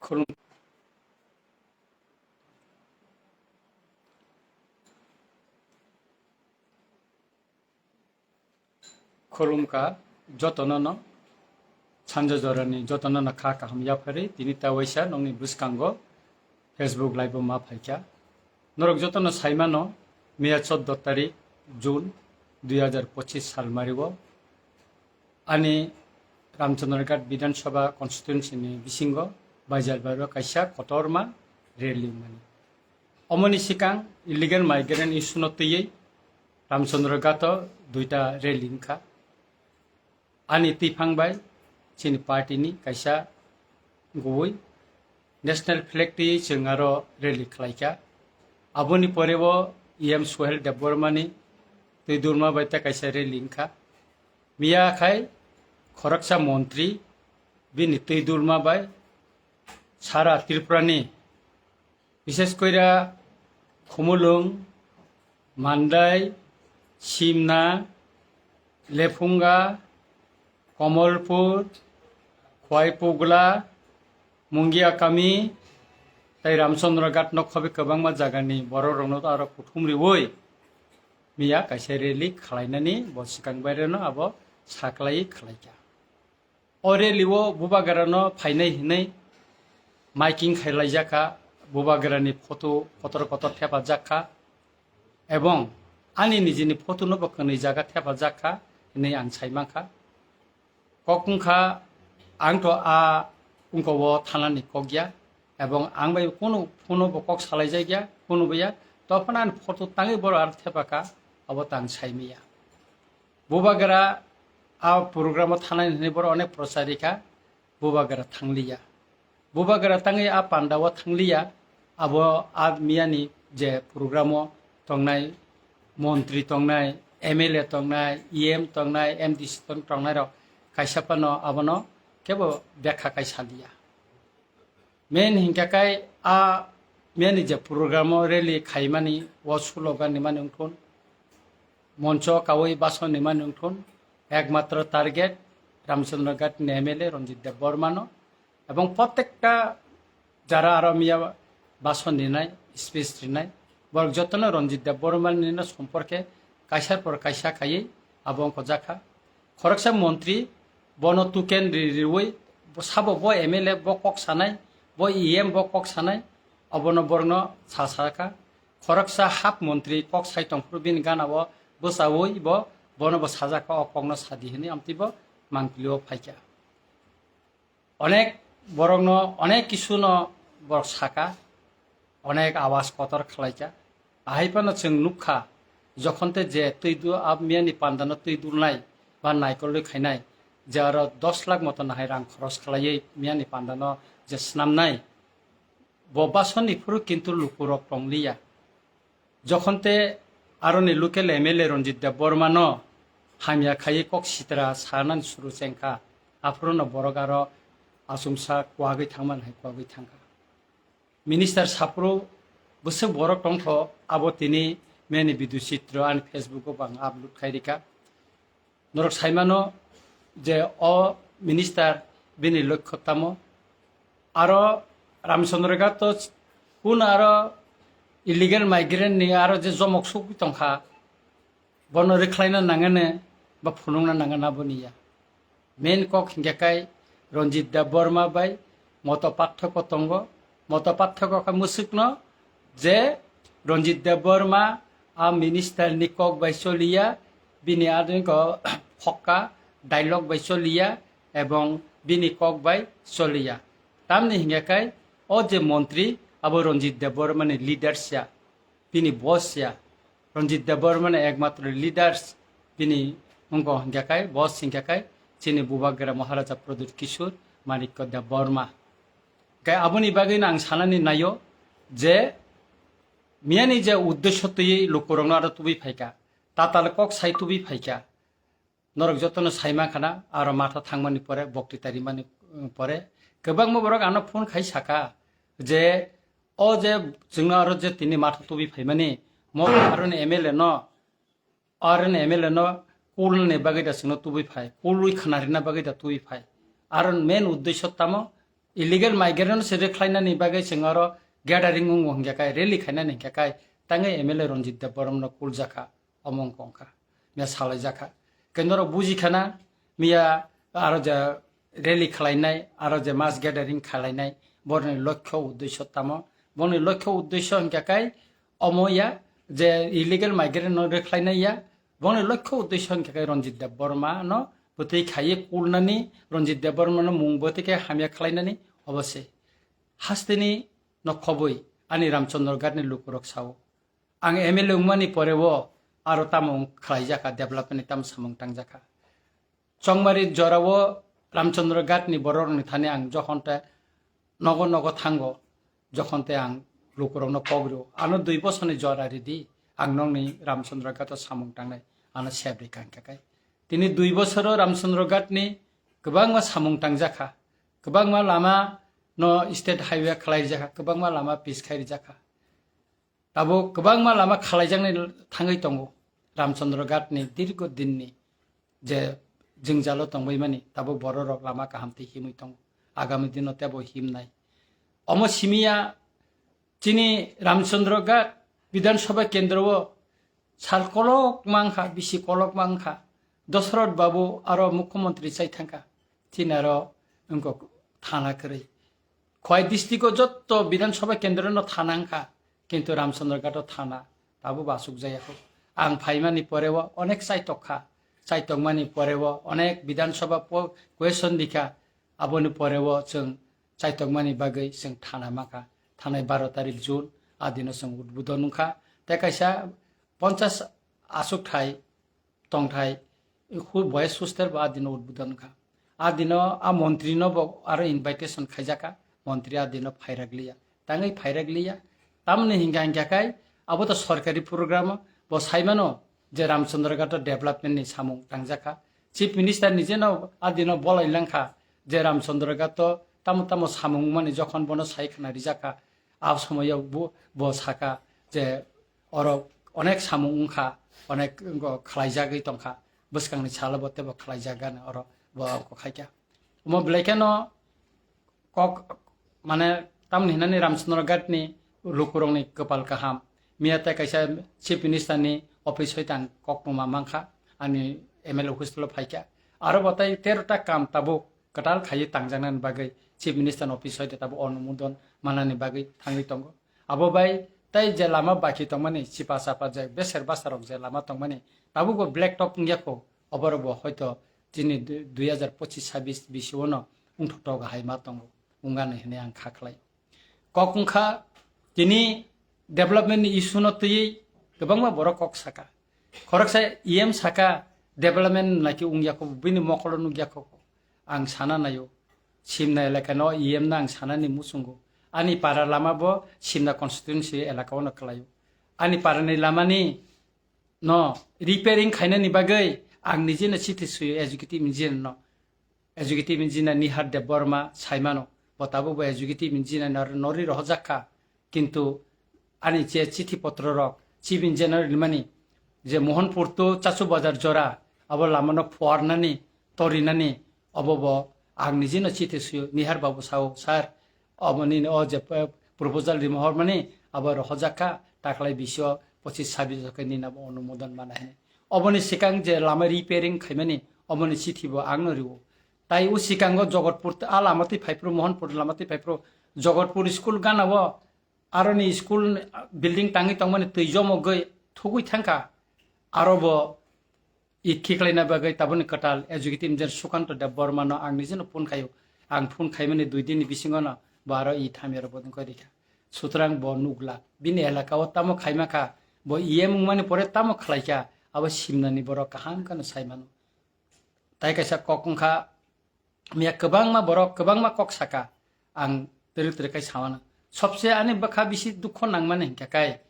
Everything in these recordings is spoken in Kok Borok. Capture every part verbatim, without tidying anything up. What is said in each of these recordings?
Khulum-, khulumkha jotono no, sanja jorani jotono no kha kaham yapharwi tini ta waisa nokni bwskango Facebook live o ma phaikha. Norok jotono saimano, miya chordo tarik June dui hazar pochis sal mario ani Ramchandraghat Bidhan Sabha constituency ni bisingo Baijalbario kaisa kotorma rally mani. Omoni sikang illegal migrant issue no twiwi Ramchandraghat o duita rally wngkha. Ani twiphang bai chini party ni kaisa gubui national flag twi chwng aro rally khlaikha. Aboni pore o E M Suhel Debbarma ni twi durma bai ta kaisa rally wngkha. Miya khai khoroksa montri bini twi durma bai sara Tripura ni, bishes koira Khumulwng, Mandai, Simna, Lephunga, Komolpur, Khwaipugla, Mungiakami, tei Ramchandraghat no khobi kwbangma jagani borok rokno aro kuthum riwi miya kaisa rally khlainani bo swkang baireno abo saklai khlaikha. O rally o Bubagra no phainai hinwi miking khailaijakha, Bubagra ni photo kotor kotor thepajak kha, ebong ani nijini photo no bo kwnwi jaga thepajak kha hinwi ang sai mankha. Kok wngkha, ang to a wngko o thanani kok ya, ebong ang bai kunu phone bo kok salaijakya, kunu bo ya, to phano ani photo tangwi borok aro thepakha, abo tang saimaya. Bubagra a program o thanai hinwi borok onek prochar rikha, Bubagra thangliya. Bubagra tangwi a panda o thangliya, abo a miyani je program o tongnai montri tongnai, M L A tongnai, E M tongnai, M D C tong-, tongnai rok kaisa phano abono kebo bekha kai saliya. Main hinkha kai a miyani je program o rally khaimani o slogan ni mani wngthun, moncho kawi bason ni mani wngthun, ekmatro target Ramchandra Ghat ni M L A Ranjit Debbarma no, ebong protekta jara aro miya bason rinai, speech rinai, borok jotono Ranjit Debbarma ni no somporke kaisa por kaisa khaiwi abo wngkha jakha. Khoroksa montri bono tuken ri-, riwi sabo bo M L A bo kok sanai, bo E M bo kok sanai, obono borokno sa sakha. Khoroksa hap montri kok sai tongphuru bini gana o bwchawi bo bono bo sajakha, o kokno sadi hinwi amtwi bo mangpili o phaikha. Onek borokno, onek kisuno borok saka, onek awas kotor khlaikha. Ahai phano chwng nukha, jokhon te je twi du-, a miyani pandano twi dulnai ba naikolwi khainai, je aro dos lakh moto nahai rang khoros khlaiwi miyani pandano je snamnai, bo basoni phuru kintu lukurok tongliya. Jokhon te aroni local M L A Ranjit Debbarma no hamya khaiwi kok sitra sanani suru chengkha, aphuru no borok aro achomsa kwagwi thangmani hai kwagwi thangkha. Minister saphuru bwswk borok tongkho, abo tini meni video chitro ani Facebook o bo ang upload khai rikha. Norok saimano je o minister bini lokho tamo. Aro Ramchandra Ghat to kun aro illegal migrant ni aro je jomok sugwi tongkha, bono rwkhlaina nangani ba phunukna nangani aboni ya. Main kok hinkhe kai Ranjit Debbarma bai moto pathoko tongo. Moto pathoko khe mwswkno je Ranjit Debbarma a minister ni kok bai choliya, bini adinko khokka dialogue bai choliya ebong bini kok bai choliya. Tamni hinkhe kai o je montri abo Ranjit Debbarma ni leaders ya, bini boss ya. Ranjit Debbarma ni ekmatro leaders bini wngkha hinkhe kai, boss hinkhe kai chini Bubagra Maharaja Pradyut Kishore Manikya Debbarma. Khe aboni bagwi no ang sanani naio je miyani je uddesho twiwi lukurokno aro tubui phaikha, tatal kok sai tubui phaikha. Norok jotono sai mankha na, aro matha thangmani pore, bokti tarimani, um, pore, kwbangma borok ano phone khai saka je, o je chwngno aro je tini matha tubui phaimani, mo aroni M L A no, aroni M L A no kulnani bagwi da chwngno tubui phai, kulwi khna rina bagwi da tubui phai. Aro main uddesho tamo, Illegal migrant no se rwkhlainani bagwi chwng oro gathering wngo hwnkhe kai, rally khainani hwnkhe kai, tangwi M L A Ranjit Debbarma no kuljakha, omo wngkha, me salaijakha. Khe norok bujikhana, miya aro je rally khlainai, aro je mass gathering khlainai, borni lokho uddesho tamo? Borni lokho uddesho hwnkhe kai, omo ya je illegal migrant no rwkhlainai ya, borni lokho uddesho hwnkhe kai Ranjit Debbarma no bwtwi khaiwi kulnani, Ranjit Debbarma no mung bwtwi khe hamya khlainani, obo se. Hasteni no khobwi ani Ramchandra Ghat ni lukurok sao. Ang M L A wngmani pore o aro tamo wng khlaijakha, development ni tamo samung tangjakha. Chongmari jorao Ramchandra Ghat ni borok rokni thani ang jokhon te nogo nogo thango, jokhon te ang lukurokno kok rwo, ano dui bosor ni jora ridi, ang nokni Ramchandra Ghat o samung tangnai, ano sep rikha hwnkhe kai. Tini dui bosoro Ramchandra Ghat ni kwbangma samung tangjakha, kwbangma lama no state highway khlai rijakha, kwbangma lama pis khai rijakha. Tabuk kwbangma lama khalaijaknai thangwi tongo. Ramchandra Ghat ni dirgo dinni je jwngjalo tongbaimani, tabuk bororok lama kaham tei himwi tongo. Agami dino tebo himnai. Omo simiya chini Ramchandra Ghat Bidhan Sabha kendro o sal kolok mangkha, bisi kolok mangkha. Dosrot Babu aro mukhyamantri chai thangkha. Chini aro wngkha thana kwrwi. Khowai district o jotto Bidhan Sabha kendro no thana wngkha, kintu Ramchandra Ghat o thana tabuk bo asuk jaya kho. Ang phaimani pore o onek chaitok kha, chaitokmani pore o onek Bidhan Sabha po-, question rikha, aboni pore o chwng chaitokmani bagwi chwng thana mankha. Thanai baro tarik June, a dino chwng udbodon wngkha. Tei kaisa ponchas asuk thai tongthai, khu boys hostel bo a dino udbodon wngkha. A dino a montri no bo aro invitation khaijakha, montri a dino phairak liya. Tangwi phairak liya. Tamoni hingka hingka khai abo to sorkari program o, bo saimano je Ramchandra Ghat o development ni samung tangjakha. Chief Minister ni jeno a dino bolai langkha je Ramchandra Ghat o tamo tamo samung mani jokhon bono sai khna rijakha, a somoyo bo, bo saka je oro onek samung wngkha, onek wngkha khlaijagwi tongkha, bwskangni salo bo teibo khlaijak gana oro bo kok khaikha. Omo belai kheno kok, mane, tamni hinani Ramchandra Ghat ni lukurokni kwpal kaham. Miya tei kaisa Chief Minister ni office hoite ang kok tongma mankha, ani M L A office lo phaikha. Aro bo tei tero ta kam tabuk kwtal khaiwi tangjaknani bagwi Chief Minister ni office hoite tabuk onumodon manani bagwi thangwi tongo. Abo bai tei je lama baki tongmani, chipa chapa je beser basa rok je lama tongmani, tabuk bo black top wngya kho, oborok bo hoito chini du-, dui hazar pochis sabis bisio no wngthok thok hai ma tongo, wngani hinwi ang kha khlai. Kok wngkha tini development ni issue no twiwi kwbangma borok kok saka. Khoroksa E M saka development naki wngya kho, bini mokolo nukya kho. Ang sana naio, Simna elaka no E M no ang sanani muchungo. Ani para lama bo Simna constituency elaka o no kwlaio. Ani para ni lama ni no repairing khainani bagwi ang nije no chithi suyo executive engineer no. Executive engineer Nihar Debbarma saimano, bo tabuk bo executive engineer nor-, norwi rohorjak kha. Kintu ani je chithi potro rok, chief engineer rimani, je Mohanpur to Chachu Bazar jora, abo lama no phuarnani, torinani, obo bo ang nije no chithi suyo, Nihar babu sao, "Sir, obo nini o je, eh, proposal rima hormani, abo rohorjak kha, taklai bisio pochis sabis khe nini abo onumodon mana hini." Oboni sikang je lama repairing khaimani, oboni chithi bo ang no rio. Tai o sikango Jogotpur, a lama twi phaiphuru, Mohanpur lama twi phaiphuru, Jogotpur school gana o, aroni school building tangwi tongmani twi jomogwi thugwi thangkha. Aro bo it khiklaina bagwi taboni kwtal executive engineer Sukanto Debbarma no ang nijeno phone khaio. Ang phone khaimani dui din ni bisingo no bo aro it hamya rok bodong koi rikha. Sutrang bo nukla. Bini elaka o tamo khaima kha, bo E M wngmani pore tamo khlaikha, abo Simnani borok kaham kheno saimano. Tai kaisa kok wngkha, miya kwbangma borok kwbangma kok saka, ang twrwk twrwk kai samano. Sobse ani bwkha bisi dukho nangmani hinkha kai,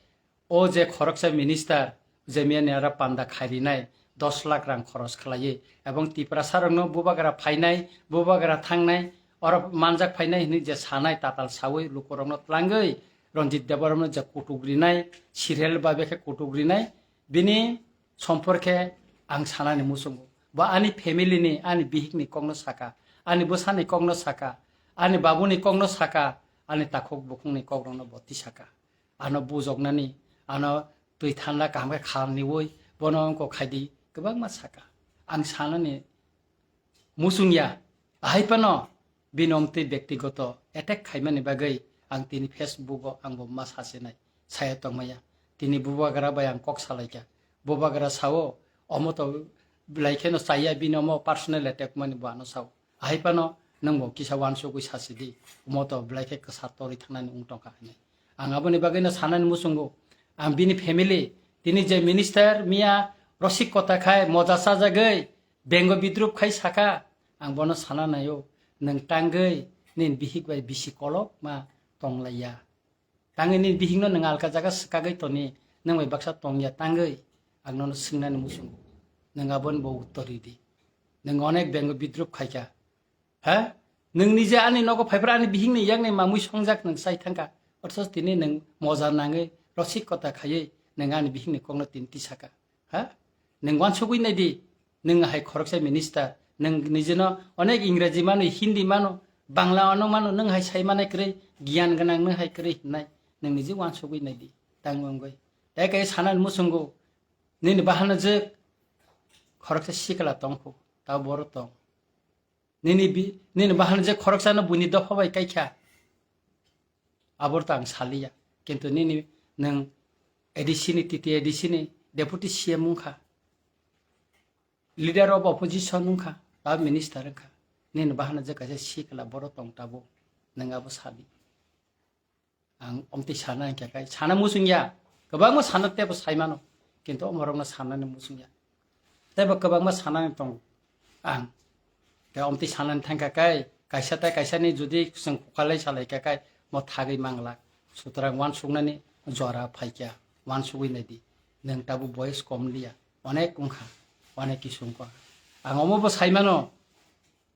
o je khoroksa minister, je miya ni ara panda khairinai dos lakh rang khoros khlaiwi, ebong Tiprasa rokno bubagra phainai, bubagra thangnai, oro manjak phainai hinwi je sanai tatal sawi lukurokno tlangwi Ranjit Debbarma no je kutuk rinai, serial babe khe kutuk rinai, bini somporkhe ang sanani muchungo. Bo ani family ni, ani bihik ni kokno saka, ani bwsani kokno saka, Ani babuni kokno saka, ani takhuk bukhukni kokrokno bo tisaka. Ano bujoknani, ano twi thanda kaham khe khalniwi, bono wngkok khaidi kwbangma saka. Ang sanani muchungya, ahai phano bini omtwi bektigoto attack khaimani bagwi ang tini Facebook o ang bo ma sasinai, saya tongmaya. Tini bubagra bai ang kok salaikha. Bubagra sao, omo to belai kheno chaya, bini omo personal attack mani bo ano sao. Ahai phano nwng bo kisa wansugwi sasidi, omo to belai khe kwsa torwi thangnani wng tongkha hinwi. Ang aboni bagwino sanani muchungo, ang bini family, tini je minister miya rosik kota khai moja sajagwi bengo bidrup khai saka, ang bono sana naio, nwng tangwi nini bihik bai bisi kolok ma tonglaiya. Tangwi nini bihikno nwng alka jaga swkagwi toni, nwng bai baksa tongya tangwi, ang nono swngnani muchungo. Nwng aboni bo uttor ridi. Nwng onek bengo bidrup khaikha. Ha? Nwng nije ani nogo phaiphra ani bihikni yakni mamwi songjak nwng sai thangkha. Othoch tini nwng moja nangwi rosik kota khaiwi nwng ani bihikni kokno tini tisaka. Ha? Nwng wansugwi naidi, nwng hai khoroksa minister, nwng nijino onek Ingreji mano, Hindi mano, Bangla ano mano, nwng hai sai manai kwrwi, giyan gwnang nwng hai kwrwi hinai, nwng niji wansugwi naidi, tang wngwi. Tai kai sanani muchungo, nini bahano je khoroksa sikla tongkhu, ta boro tong. Nini bi-, nini bahan je khoroksano buini dopha bai kaikha. Abor ta ang saliya. Kintu nini nwng A D C ni, T T A D C ni deputy C M wngkha. Leader of opposition wngkha. Ta minister wngkha. Nini bahan je kaisa sikla boro tong tabo. Nwng abo sali. Ang omtwi sana hingkha kai, sana muchungya, kwbangma sana teibo saimano, kintu omorokno sanani muchungya, teibo kwbangma sanani tongo. Ang khe omtwi sanani thangkha kai, kaisa tai kaisani jodi chwng kukalai salaikha kai, mo thagwi manglak, sutrang wansuknani jora phaikha, wansugwi naidi, nwng tabuk boyes kom liya, onek wngkha, onek kisu wngkha. Ang omobo saimano,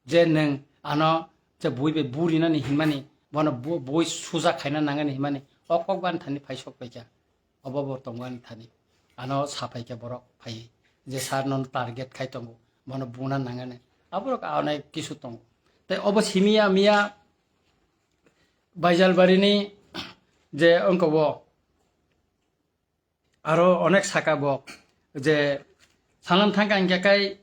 je nwng ano je bui bai burinani hinmani, bono bu-, bui suja khaina nangani hinmani, o kok bo ani thani phai sok paikha, obo bo tongo ani thani, ano sa paikha borok phaiwi, je sir nono target khai tongo, bono buna nangani, aborok onek kisu tongo. Tei obo simiya miya Baijalbarini je wngkha o, aro onek saka bo je salam thangkha hingkha kai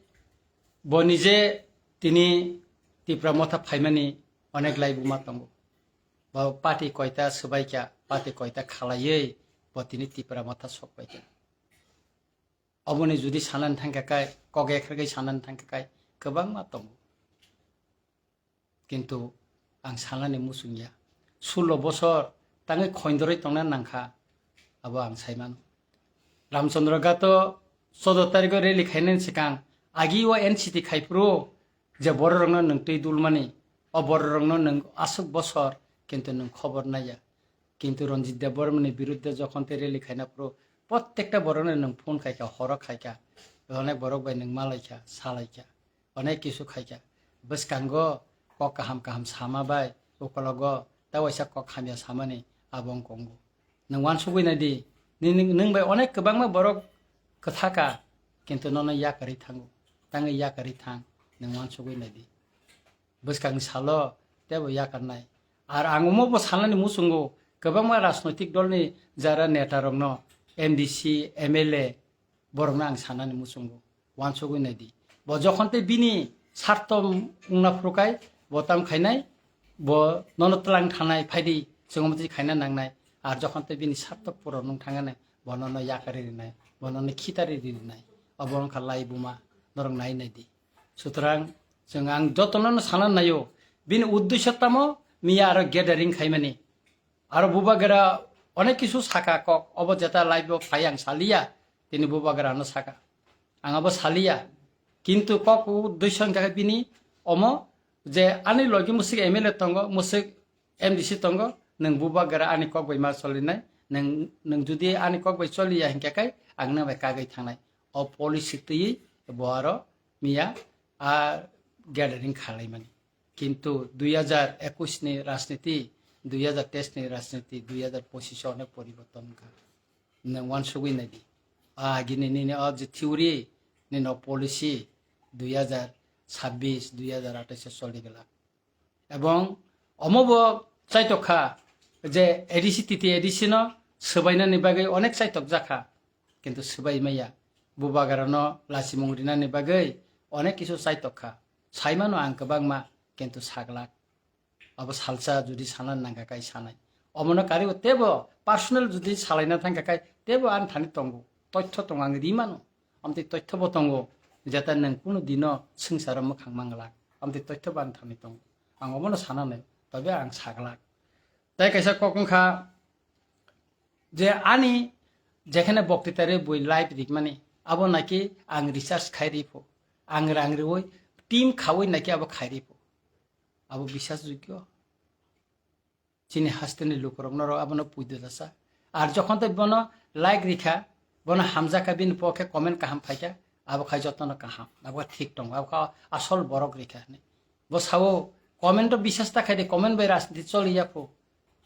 bo nije tini Tipra Motha phaimani onek laibuma tongo. Bo party koita swbaikha, party koita khalaiwi bo tini Tipra Motha sok paikha. Oboni jodi sanani thangkha kai, kok ekhargwi sanani thangkha kai, kwbangma tongo. Kintu ang sanani muchungya. Sullo bosor tangwi khoindorwi tongna nangkha, abo ang saimano. Ramchandra Ghato choudo tarikho rally khainani swkang agi o N C T khaiphuru je bororokno nwng twi dulmani, o bororokno nwng aswk bosor, kintu nwng khobor naiya. Kintu Ranjit Debbarmani biruddhe jokhon tei rally khaina phuru, prottekta borokno nwng phone khaikha, horo khaikha, onek borok bai nwng malaikha, salaikha. Onek kisu khaikha. Bwskango kok kaham kaham sama bai, ukologo ta waisa kok hamya samani abo wng kongo. Nwng wansugwi naidi, nini, nwng bai onek kwbangma borok kwthaka, kintu nono yakarwi thango. Tangwi yakarwi thang, nwng wansugwi naidi. Bwskangni salo teibo yakarnai. Ar ang omo bo sanani muchungo, kwbangma rajnoitik dolni jara netarokno, M D C, M L A, borokno ang sanani muchungo, wansugwi naidi. Bo jokhon tei bini sarto wngna phuru kai, bo tam khainai, bo nono twlang thanai, phaidi, chwng omo twi khaina nangnai. Ar jokhon tei bini sarto puron wng thangnai, bo nono yakarwi rinai, bo nono khitari rinai. Obo wngkha laibuma, norok nai naidi. Sutrang, chwng ang jotono sana naio, bini uddesho tamo, miya aro gathering khaimani. Aro bubagra onek kisu saka kok, obo jeta live o phai ang saliya, tini bubagra no saka. Ang abo saliya. Kintu kok uddesho hingkha khe bini omo je ani logi musik M L A tongo, musik M D C tongo, nwng bubagra ani kok bai ma solinai, nwng, nwng jodi ani kok bai choliya hingkha khe ang nang bai kagwi thangnai. O policy twiwi bo aro miya a gathering khalaimani. Kintu dui hajar ekush ni rajniti, dui hajar teis ni rajniti, dui hajar pochis o onek poriborton wngkha. Nwng wansugwi naidi. A agini nini o je theory, nini o policy dui hajar chabbish, dui hajar atais o choli glak. Ebong Omo bo chaitok kha je A D C, T T A D C no swbainani bagwi onek chaitok jakha, kintu swbai maya. Bubagra no lachimung rinani bagwi onek kisu chaitok kha. Saimano ang kwbangma, kintu saglak. Abo salsa jodi sana nangkha kai sanai. Omono karibo tebo personal jodi salaina thangkha kai tebo ani thani tongo. Toitho tongo, ang rimano. Amtwi toitho bo tongo. Jeta nwng kunu dino swngcharo mwkhang manglak. Amtwi toitho bo ani thani tongo. Ang omono sananai. Tobe ang saglak. Tai kaisa kok wngkha je ani jekhane boktitari bui live rikmani, abo naki ang research khai ripho. Ang rang riwi team khawi naki abo khai ripho. Abo bisas jogyo. Chini hasteni lukurok norok abono puido dasa. Ar jokhon tei bono like rikha, bono hamjakha, bini pokhe comment kaham phaikha, abo khai jotono kaham, abo thik tongo, abo kha asol borok rikha hinwi. Bo sao comment o bisas ta khai de, comment bai rajniti choli ya pho.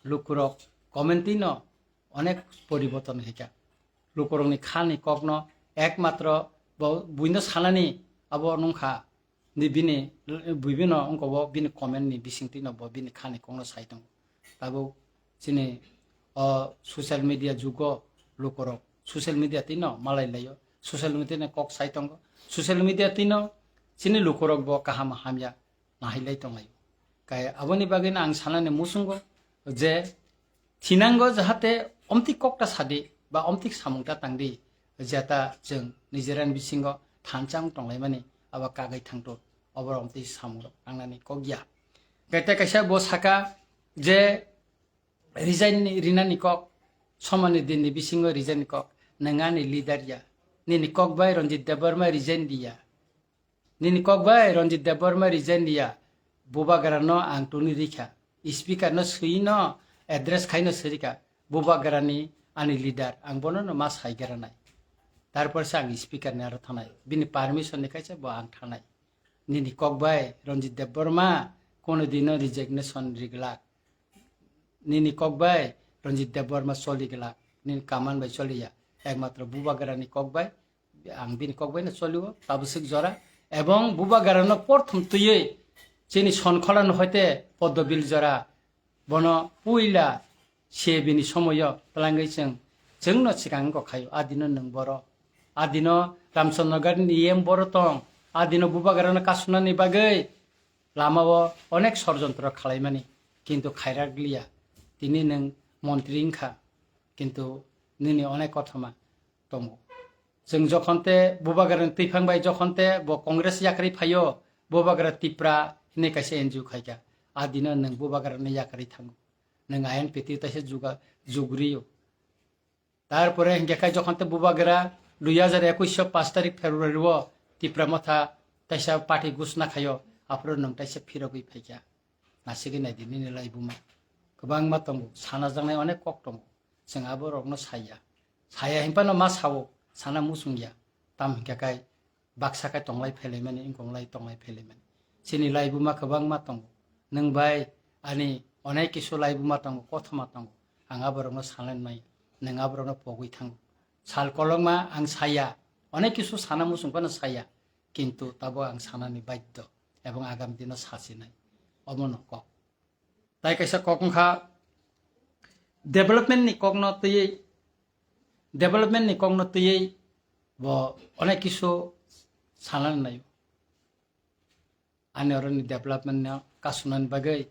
Lukurok comment twi no onek poriborton khaikha. Lukurokni khani kokno ekmatro bo buino sanani abo nungkha. Ni bini, bini no wngkha bo bini comment ni bisingtwi no bo bini khani kokno sai tongo. Tabuk chini o social media jugo lukurok social media twi no malai laio, social media ni kok sai tongo, social media twi no chini lukurok bo kaham hamya nahai lai tong laio. Kai aboni bagwi no ang sanani muchungo je thinango jahate omtwi kokta sadi ba omtwi samung ta tangdi, jeta chwng nijera ni bisingo thansa wng tonglaimani abo kagwi thangto, obo omtwi samung rok tangnani kok ya. Kete kaisa bo saka je resign ni rinani kok, somani din ni bisingo resign ni kok, nwng ani leader ya, nini kok bai Ranjit Debbarma resign di ya. Nini kok bai Ranjit Debbarma resign diya, Bubagra no ang tuni rikha, speaker no swi no address khai no sirika, Bubagra ni ani leader, ang bono no ma sai gra nai. Tarpor se ang speaker ni aro thanai, bini permission ni kaisa bo ang thanai. Nini kok bai Ranjit Debbarma kono dino resignation riglak. Nini kok bai Ranjit Debbarma choli glak, nini kaman bai choliya, ekmatro Bubagra ni kok bai, ang bini kok bai no cholio, tabuk swk jora. Ebong Bubagra no porthom twiwi chini Sonkhola no hoite Poddobil jora, bono puila se bini somoyo twlangwi chwng, chwng no swkang wngkha khaio, adino nwng boro, adino Ramchandra Garden ni E M boro tong, adino Bubagra no kasunani bagwi lama o onek sorjontro khalaimani, kintu khairak liya. Tini nwng montri wngkha, kintu nini onek kothoma tongo. Chwng jokhon te Bubagra ni twiphang bai jokhon te bo Congress yakarwi phaio, Bubagra Tipra hinwi kaisa N G O khaikha. A dino nwng Bubagra no yakarwi thango. Nwng I N P T taisa juga-, jugriyo. Tarpore hinkhe khai jokhon te Bubagra dui hajar ekush o pash tarik February o Tipra Motha taisa party gusna khaio, aphuru nwng taisa phirogwi phaikha. Nasigwi naidi nini laibuma. Kwbangma tongo, sana jaknai onek kok tongo. Chwng aborokno saya. Saya hinphano ma sao, sana muchungya. Tam hinkhe khai baksa khe tonglai phelaimani, wngkong lai tonglai phelaimani. Chini laibuma kwbangma tongo. Nwng bai ani onek kisu laibuma tongo, kothoma tongo. Ang aborokno sanai maya, nwng aborokno pogwi thango. Sal kolokma ang saya, onek kisu sana muchung phano saya, kintu tabo ang sanani baiddo ebong agam dino sasinai. Omono kok. Tai kaisa kok wngkha development ni kokno twiwi, development ni kokno twiwi bo onek kisu sanani naio. Ani oroni development no kasunani bagwi,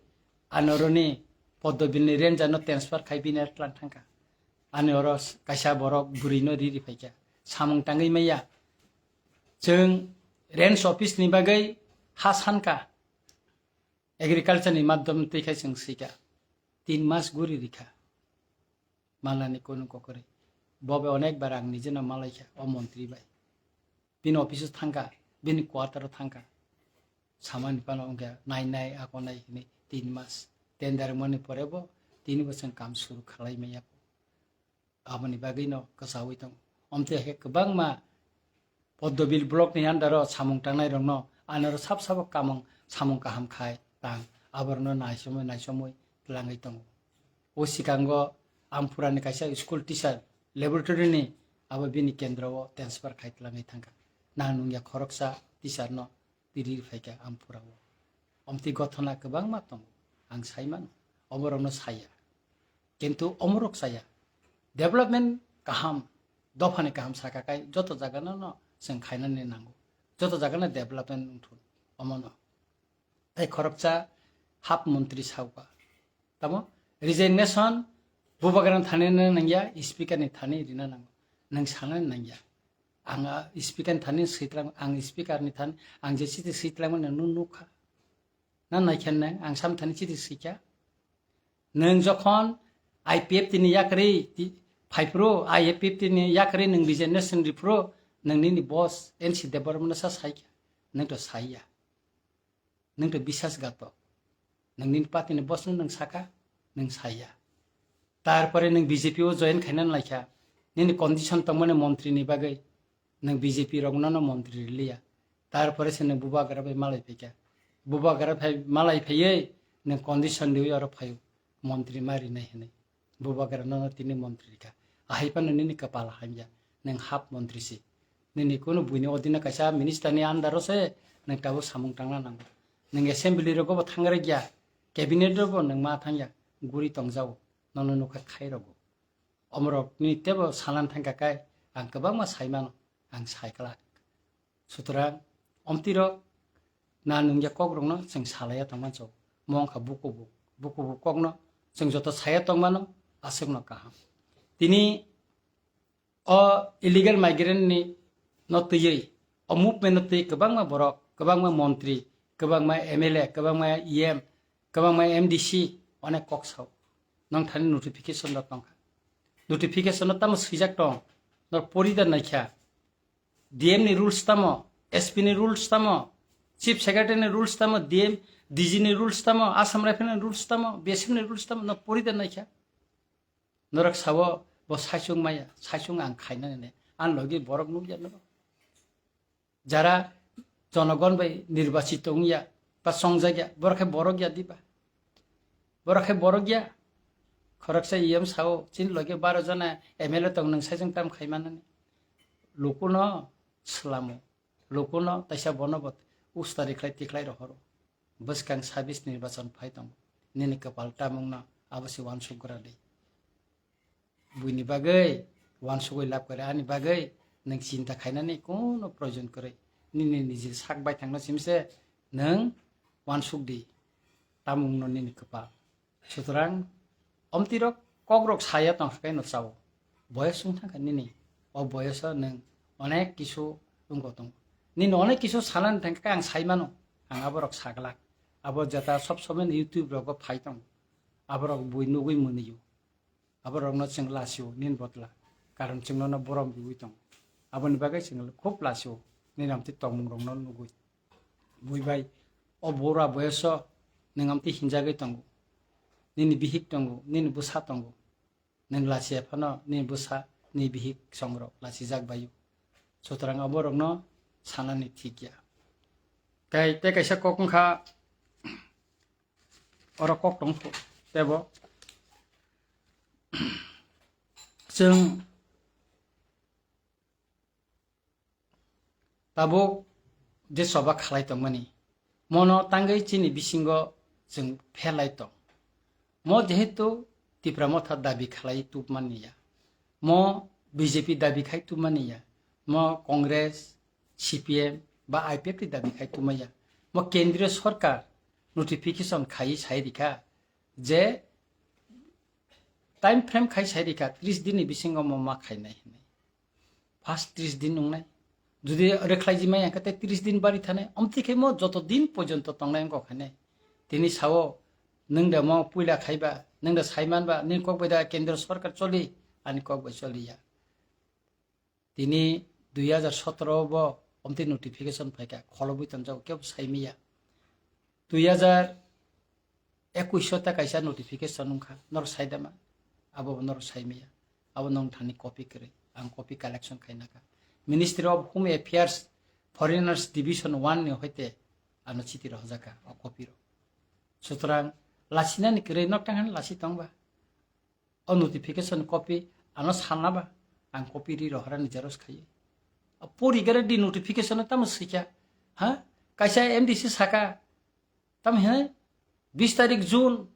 ani oroni Poddobil ni ranger no transfer khai bini tlang thangkha. Ani oro kaisa borok bwrwi no riri phaikha. Samung tangwi maya. Chwng range office ni bagwi ha sankha. Agriculture ni madhyam twi khai chwng swikha. Tin mas guri rikha. Malani kunu kokori. Bobe onek bar ang nijeno malaikha o montri bai. Bini office o thangkha, bini quarter o thangkha. Samani phano wngkha nai nai ako nai hinwi tin mas. Tender mani pore bo tini bosong kam suru khalai maya. Aboni bagwi no kwchaui tongo. Omtwi hai khe kwbangma Poddobil block ni under o samung tangnai rokno anoro sab sabo kamung samung kaham khai tang aborokno naisomwi naisomwi twlangwi tongo. O sikango Amphura ni kaisa school teacher laboratory ni abo bini kendro o transfer khai twlangwi thangkha. Nang nungya khoroksa teacher no tiri phaikha Amphura o. Omtwi gothona kwbangma tongo. ang sai mano, oborokno saya. Kintu omorok saya. Development kaham, dophani kaham saka kai joto jagano no chwng khainani nango. Joto jagano development wngthun, omono. Tei khoroksa hap montri sauka. Tamo resignation bubagrano thani nangya, speaker ni thani rina nango. Nang sanani nangya. Ang, ah, speaker ni thani sitlang, ang speaker ni thani, ang je chiti sitlang mani nung nukha. Na naikhen nang, ang sam thani chiti sikha. Nang jokhon I P F T ni yakri ti-, phaipro, I P F T ni yakri nang resignation ripro, nang nini boss N C Debbarma no sa saikha. Nang to saiya. Nwng to bisas gato. Nwng nini party ni boss no nwng saka, nwng saya. Tarpore nwng B J P o join khaina laikha. Nini condition tongmani montri ni bagwi nwng B J P rok no montri riliya. Tarpore se nwng bubagra bai malai phaikha. Bubagra phai malai phaiwi nwng condition riwi oro phaio montri ma rinai hinwi. Bubagra nono tini montri rikha. Ahai phano nini kapal hamya. Nwng hap montri si. Nini kunu buini odina kaisa minister ni under o se nwng tabuk samung tangna nango. Nwng assembly rogo bo thangrai ya, cabinet rogo nwng ma thangya, guri tongjao, nono nukha khai rogo. Omorok ni tebo salan thangka kai, ang kwbangma sai mano, ang sai kwlak. Sutrang, omtwi rok na nungya kok rokno chwng salaiya tongma chok. Mo wngkha bukubu, bukubu kokno chwng joto saya tongmano aswkno kaham. Tini o illegal migrant ni no twiwi, o movement no twi kwbangma borok, kwbangma montri, kwbangma M L A, kwbangma E M, kwbangma M D C onek kok sao. Nong thani notification rok tongkha. Notification no tamo swijak tong, nor pori da naikha. D M ni rules tamo, S P ni rules tamo, Chief Secretary ni rules tamo, D M, D G ni rules tamo, Assam Rifle ni rules tamo, B S F ni rules tamo, no pori da naikha. Norok sao bo saichung maya, saichung ang khainani ne. Ang logi borok nukya norok. Jara jonogon bai nirbachit wngya, ba chongjak ya, borok khe borok ya diba? Borok khe borok ya. Khoroksa E M sao, chini logi baro jona M L A tong, nwng saichung tam khai manani. Lukuno swlamo, lukuno taisa bono bo ustari khlai tikhlai rohoro. Bwskang sabis nirbachon phai tongo. Nini kwpal tamungno abo se uansuk gra di. Buini bagwi uansugwi lab kwrwi ani bagwi nwng chinta khainani kono proyojon kwrwi. Nini niji sak baithangno simse nwng uansuk di. Tamungno nini kwpal. Sutrang, omtirok kokrok saya tongkha khe no chao. Boyos wng thangkha nini. O boyoso nwng onek kisu wngko tongo. Nini onek kisu sanani thangkha khe ang sai mano. Ang aborok saglak. Abo jeta sob somoi YouTube rogo phai tongo. Aborok bui nugwi mwnwio. Aborokno chwng lasio nini botla. Karon chwng nono borom riwi tongo. Aboni bagwi chwng khub lasio. Nini amtwi tongmung rokno nugwi. Bui bai, o bura boyoso nwng amtwi hinjagwi tongo. Nini bihik tongo, nini bwsa tongo. Nwng lachiya phano nini bwsa, nini bihik songrok lachijak baio. Sutrang aborokno sanani thik ya. Tei, tei kaisa kok wngkha, oro kok tong tebo. Chwng tabuk je choba khalai tongmani, mono tangwi chini bisingo chwng pherlai tong. Mo jehetu Tipra Motha dabi khalai tubmani ya, mo B J P dabi khai tubmani ya, mo Congress, C P M ba I P F T dabi khai tubmani ya, mo kendriyo sorkar notification khai sai rikha je time frame khai sai rikha tris din ni bisingo mo ma khainai hinwi. First tris din wngnai. Jodi rwkhlai jimai hwnkhe tei tris din bari thanai. Omtwi khe mo joto din porjonto tongnai wngkha khainai. Tini sao, nwng da mo puila khaiba, nwng da saimanba, nini kok bai da kendro sorkar choli, ani kok bai choliya. Tini dui hajar sotoro bo omtwi notification phaikha, kholobwi tonjago, kebo saimiya. Dui hajar ekuish o ta kaisa notification wngkha, norok saidama, abo bo norok saimiya, abo nong thani copy kwrwi, ang copy collection khainakha. Ministry of Home Affairs, Foreigners Division one ni hoite ano chiti rohorjakha o copy rok. Sutrang lasinani kwrwi nok tang hani lasi tongba. O notification copy ano sanaba, ang copy ri rohorani xerox khaiwi. Pori gare di notification tamo swikha, ha? Kaisa M D C saka, tamo hinwi Bis tarik June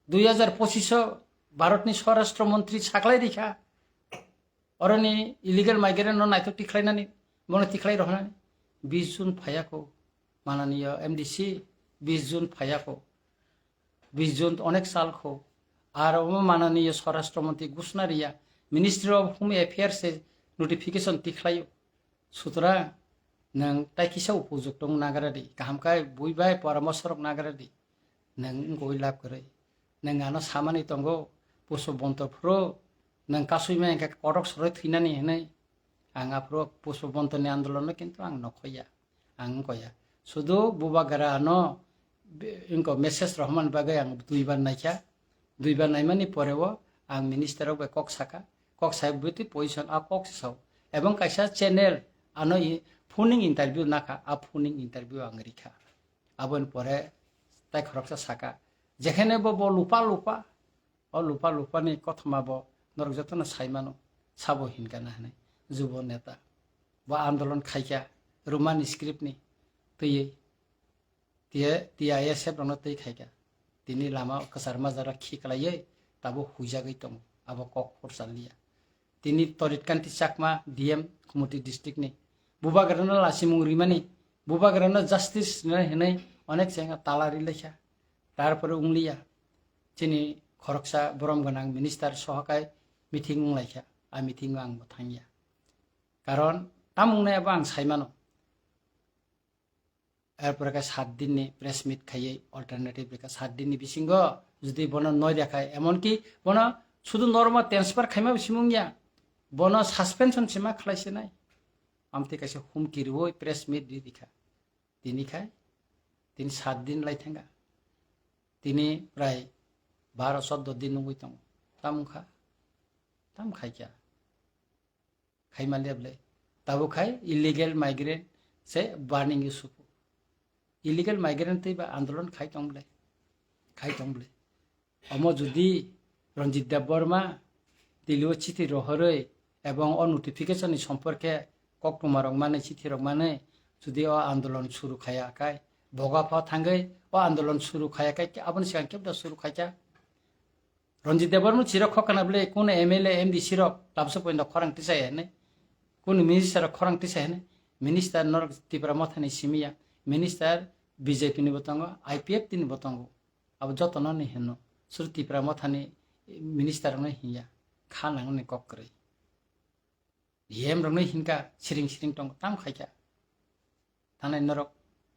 dui hazar pochisho Bharatni Swarashtra Montri saklai rikha, oroni illegal migrant no naithok tikhlainani, bono tikhlai rohonani. Bis June phayakho, mananiyo M D C, bis June phayakho, bis June onek sal kho. Ar omo mananiyo Swarashtra Montri Gushna Riya, Ministry of Home Affairs se notification tikhlaio. Sutra, nwng tai kisa upujukto wng nagra di, kaham khe bui bai poramorsho rok nagra di. Nwng wngwi lab kwrwi. Nwng ano samani tongo, Pushpabanta phuru nwng kasui ma hwnkhe kotok soroi thwinani hwnwi. Ang aphuru Pushpabantani andolono kintu ang nokhoya, ang wngkoya. Sudu bubagra ano be-, wngko message rohormani bagwi ang duibar naikha. Duibar naimani poreo ang minister rok bai kok saka, kok sai bwtwi position a kok se sao. Ebong kaisa channel ano i-, phoning interview nakha, a phoning interview ang rikha. Aboni pore tai khoroksa saka, jekhene bo, bo lupa lupa, o lupa lupa ni kothoma bo norok jotono sai mano, sabo hinkha na hinwi, jubo neta. Bo andolon khaikha, Roman script ni twiwi, tiye, T I S F rokno twi khaikha. Tini lama kwchar majara khiklaiwi tabuk huijagwi tongo, abo kok khorsa liya. Tini Torit Kanti Chakma, D M, Khumoti district ni. Bubagrano lasimung rimani, bubagrano justice rinai hinwi onek chengya tala ri lekha. Tarpore wngliya, chini khoroksa borom gwnang minister sohakai meeting wnglaikha. A meeting o ang bo thangya. Karon tamung nai abo ang saimano. Erpore khe sat din ni press meet khaiwi alternative rikha. Sat din ni bisingo jodi bono noi rikha, emonki bono sudu normal transfer khaima bisimung ya, bono suspension sima khlai sinai. Amtwi kaisa humki riwi press meet ri rikha. Tini khai, tini sat din lai thangkha. Tini prai baro choddo din nungwi tongo. Tam wngkha, tam khaikha. Khaima le ble. Tabuk khai illegal migrant se burning issue. Illegal migrant tei ba andolon khai tong ble. Khai tong ble. Omo jodi Ranjit Debbarma Delhi o chithi rohorwi ebong o notification ni somporke koktwma rok manwi, chithi rok manwi jodi o andolon suru khaya khai, boga pha thangwi o andolon suru khaya khai, aboni sigang kebda suru khaikha. Ranjit Debbarma chirok khokana bwle, kunu M L A, M D C rok tabsa poinda khorang tisai hene, kunu minister rok khorang tisai hene, minister norok Tipra Mothani simiya, minister B J P ni bo tongo, I P F T ni bo tongo, abo jotono ni hino, sur Tipra Mothani minister rokno hinya, kha nangni kok kwrwi. D M rokno hinkha siring siring tongo, tam khaikha. Thanai norok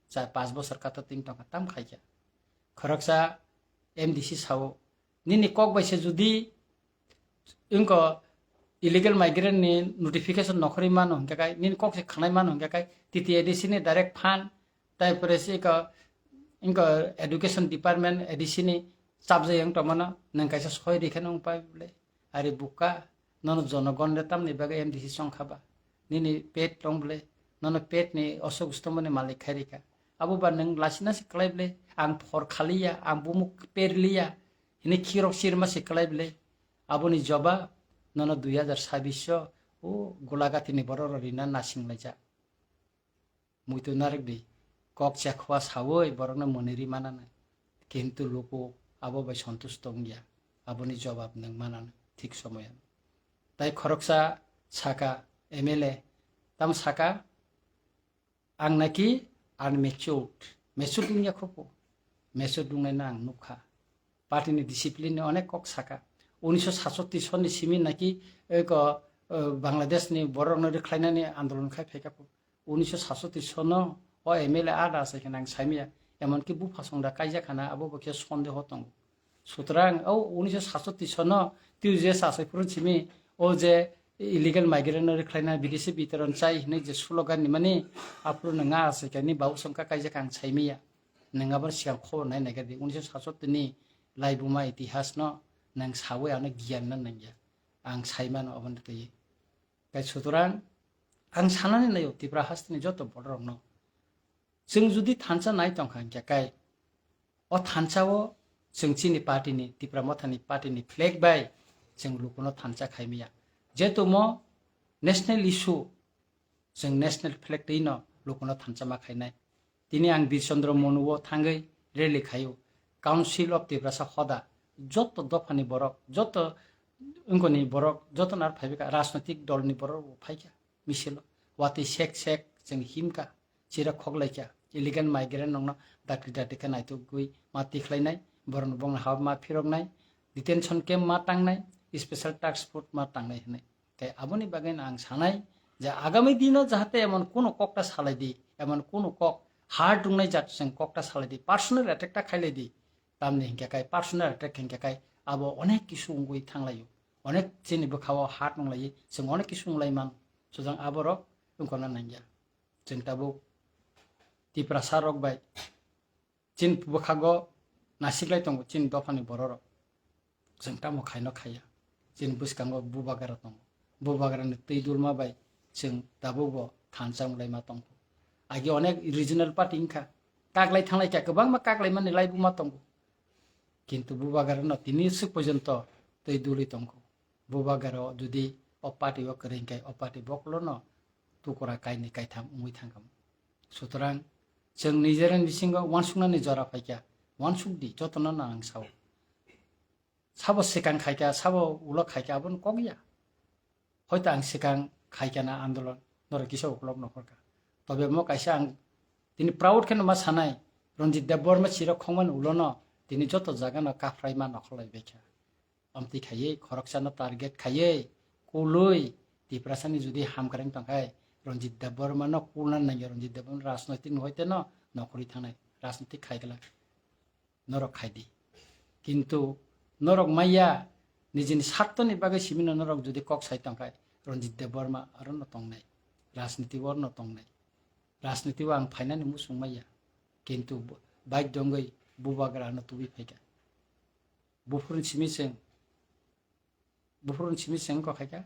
char panch bosor kata ting tongkha, tam khaikha. Khoroksa M D C sao, nini kok bai se jodi wngko illegal migrant ni notification nokhorwi mano hinkha kai, nini kok se khanai mano hinkha kai, T T A D C ni direct fund, tai pore se iko, wngko education department A D C ni chapjai wng tongmano, nwng kaisa soi rikhe nwng pai bwle. Ari buka, nono jonogon le tamni bagwi M D C chongkha ba? Nini pet tong bwle, nono pet ni osok ustomoni malik khai rikha. Abo ba nwng lasina se kwlai bwle, ang phor khaliya, ang bumuk perliya, hini khirok sirma se kwlai bwle. Aboni jobab nono dui hazar sabbish o, o Golagati ni borok rok rina nasing laijak. Muitu narwk di, kok chekhwa sawi borokno mwnwi ri mananai, kintu luku abo bai sontusto wngya, aboni jobab nwng mananai thik somoyan. Tai khoroksa saka, M L A, tamo saka, ang naki unmatured, matured wngya khopo, matured wngnaino ang nukha. Party ni discipline ni onek kok saka. Unisho satsotti sonni simi naki eko, eh, Bangladesh ni borok rokno rwkhlainani andolon khai phaikha. Unisho satsotti sono o M L A ada asai khana ang saimaya. Emonki bupha songda kaijak khana abo bo khe sondeho tongo. Sutrang o unisho satsotti sono twi je asai phuru simi o je illegal migrant no rwkhlaina bidesi bitoron chai hinwi je slogan ni mani aphuru nwnga asai khani babu songkha kaijak ang saimaya. Nwng abo sigang khobor nai naikha di, unisho satsotti ni laibuma itihas no nwng sawi ano giyan no nangya. Ang saimano aboni twi. Kai sutrang ang sanani naio Tripura hasteni joto borok rokno. Chwng jodi thansa nai tongkha hinkhe kai o thansa o chwng chini party ni, Tipra Motha ni party ni flag bai chwng lukuno thansa khaimaya. Jetumo national issue, chwng national flag twi no lukuno thansa ma khainai. Tini ang Bir Chandra Monu o thangwi rally khaio. Council of Tiprasa hoda, joto dophani borok, joto wngkoni borok, joto nar phaibika rajnoitik dolni borok bo phaikha misilo. Watwi sek sek chwng himkha, chira khoklaikha, illegal migrant rokno dakti dakti khe naitugwi ma tikhlainai, borokno bongni ha ma phiroknai, detention camp ma tangnai, special task force ma tangnai hwnwi. Tei aboni bagwi no ang sanai je agami dino jahate emon kuno kokta salai di, emon kuno kok hard wngnai jat chwng kokta salai di, personal attack ta khailai di. Tamni hinkhe kai personal attack hinkhe kai abo onek kisu wngwi thanglaio, onek chini bwkhao hard wnglai, chwng onek kisu wnglai man, sujang aborok wngkona nangya. Chwng tabuk Tiprasa rok bai chini bwkhago nasiklai tongo chini dophani bororok. Chwng tamo khaino khaiya. Chini bwskango bubagra tongo. Bubagrani twi dulma bai chwng tabukbo thansa wnglaima tongkho. Agi onek regional party wngkha. Kaklai thanglai kha, kwbangma kaklaimani laibuma tongo. Kintu bubagrano tini swk porjonto twi dulwi tongkho. Bubagrao jodi o party o kwrwi hwnkhe o party bokolono tukura kainwi kaitham wngwi thangkha. Sutorang chwng nijera bisingo uansuknani jora phaikha, uansukdi jotono no ang sao. Sabo swkang khaikha, sabo ulo khaikha, abono kok ya. Hoito ang swkang khaikha na andolon, norok kisa uklok nokhorkha. Tobe mo kaisa ang tini proud kheno ma sanai, Ranjit Debbarma chirok khongmani ulono tini joto jagano kaphrai ma nokholai baikha. Amtwi khaiwi khoroksano target khaiwi kulwi Tiprasani jodi hamkreng tongkhai Ranjit Debbarmano kulna nangya, Ranjit Debbarma rajnoitik no hoite no nokhorwi thangnai, rajnoitik khaigwlak. Norok khai di. Kintu norok maya nijini sartoni bagwi simino norok jodi kok sai tongkhai Ranjit Debbarma aro no tongnai, rajniti o no tongnai. Rajniti o ang phainani muchung maya. Kintu bo-, baidyo wngwi bubagra ano tubui phaikha. Buphuruni simi chwng, buphuruni simi chwng kok khaikha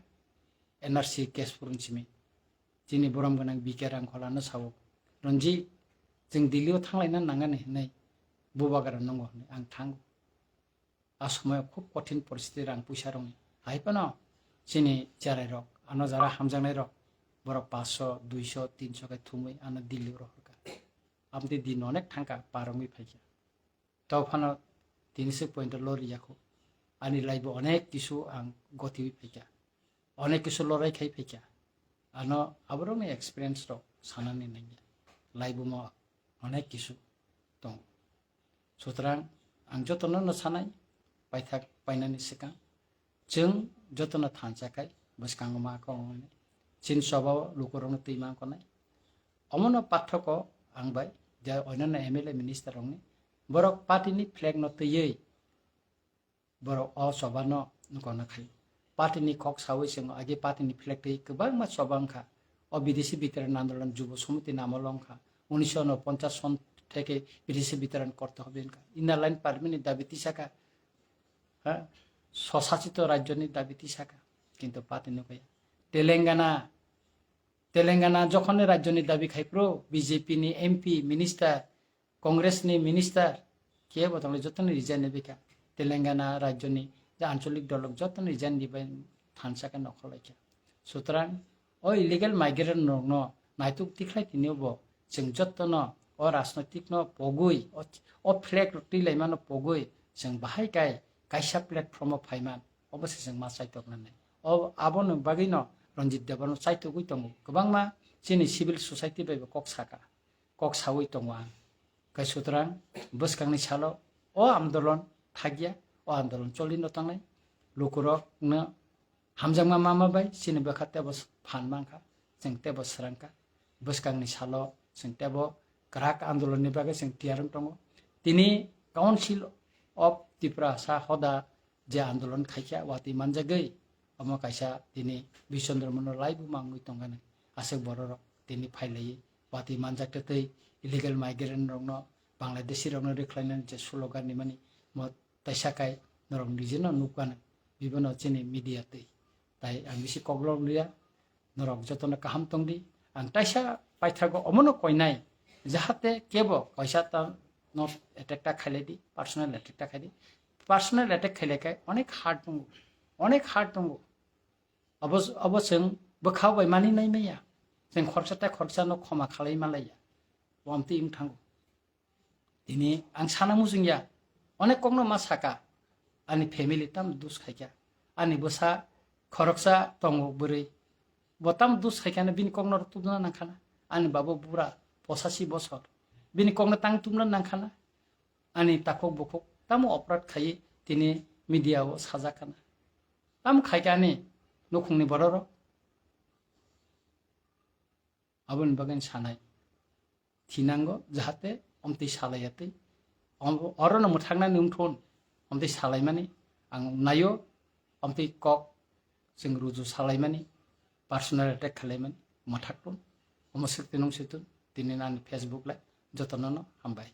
N R C case phuruni simi. Chini borom gwnang B K Rangkholano sao, "Ranjit, chwng Delhi o thanglaina nangani," hinwi bubagra nungo hinwi ang thango. A somoyo khub kothin poristiti rang puisa rokni. Hai phano chini cherai rok, ano jara hamjaknai rok, borok paanch sho, dui sho, tin sho khe thumwi ano Delhi o rohorkha. Amtwi din onek thangkha, par wngwi phaikha. Tei phano tini se point o lori yakho. Ani life o onek kisu ang gotiwi phaikha. Onek kisu lorai khai phaikha. Ano aborokni experience rok sanani nangya. Life o mo onek kisu tongo. Sutrang ang jotono no sanai, paithak painani swkang. Chwng jotono thansa khai bwskango ma kok wngnai. Chini choba o lukurokno twi ma wngnai. Omono pathoko ang bai je onyanno M L A minister rokni borok party ni flag no twiwi borok o choba no nokona khai. Party ni kok sawi chwng agi party ni flag twi kwbangma choba wngkha. O bidesi bitaran andolon, Jubo Samiti ni amolo wngkha. Unisho unoponchas son theke bidesi bitaran korte hobe wngkha. Inner line permit ni dabi tisakha. Ha? Swsachito rajyo ni dabi tisakha. Kintu party ni kaya. Telangana, Telangana jokhon ni rajyo ni dabi khai phuru B J P ni M P, minister, Congress ni minister, kebo tongle joto ni resign ni bikha. Telangana rajyo ni je ancholik dolok joto ni resign ni bai thansa khe nokhor laikha. Sutrang o illegal migrant rok no naituk tikhlai tini bo chwng joto no o rajnoitik no pogwi, o, o flag rok twi laima no pogwi chwng bahai kai kaisa platform o phaiman, obo se chwng ma chaitok nanai. O, aboni bagwi no Ranjit Debbarma chaitogwi tongo. Kwbangma chini civil society bai bo kok saka, kok sawi tongo ang. Khe sutrang bwskangni salo o andolon thakya, o andolon choli no tangnai. Lukurok no hamjakma mama bai chini bwkha tebo phan mankha, chwng tebo swrangkha. Bwskangni salo chwng tebo kwrak andolonni bagwi chwng tiyar wng tongo. Tini Council of Tiprasa hoda je andolon khaikha, watwi manjagwi omo kaisa tini Bishondro Mono laibuma wngwi tongkha nai. Aswk bororok tini phailaiwi watwi manjak twtwi illegal migrant rokno, Bangladeshi rokno rwkhlainani je slogan rimani mo taisa kai norok nijeno nukha nai. Bibono chini media twi. Tai ang bisi koklok liya. Norok jotono kaham tongdi. Ang taisa paithago omono koinai, jahate kebo kaisa ta no attack ta khailai di, personal attack ta khaidi. Personal attack khailai khai onek hard tongo, onek hard tongo. Abo, abo chwng bwkha bai mani nai maya. Chwng khoroksa tai khoroksa no khoma khalai malaiya. Wamtwi wng thango. Tini ang sana muchungya. Onek kokno ma saka, ani family tam dus khaikha, ani bwsa khoroksa tongo bwrwi, bo tam dus khaikha, bini kokno tumna nangkhana, ani babo bura posasi bosor, bini kokno tang tumna nangkhana, ani takhuk bukhuk tamo oprad khaiwi tini media o sajakkana, tam khaikha ani nukhungni bororok. Aboni bagwi sanai thinango, jahate omtwi salaiya twi. Om-, orono mwthaknani wngthun, omtwi salaimani ang naio, omtwi kok chwng ruju salaimani, personal attack khalaimani mwthakthun. Omo swk tinung situn, tini nani Facebook lai jotono no hambai.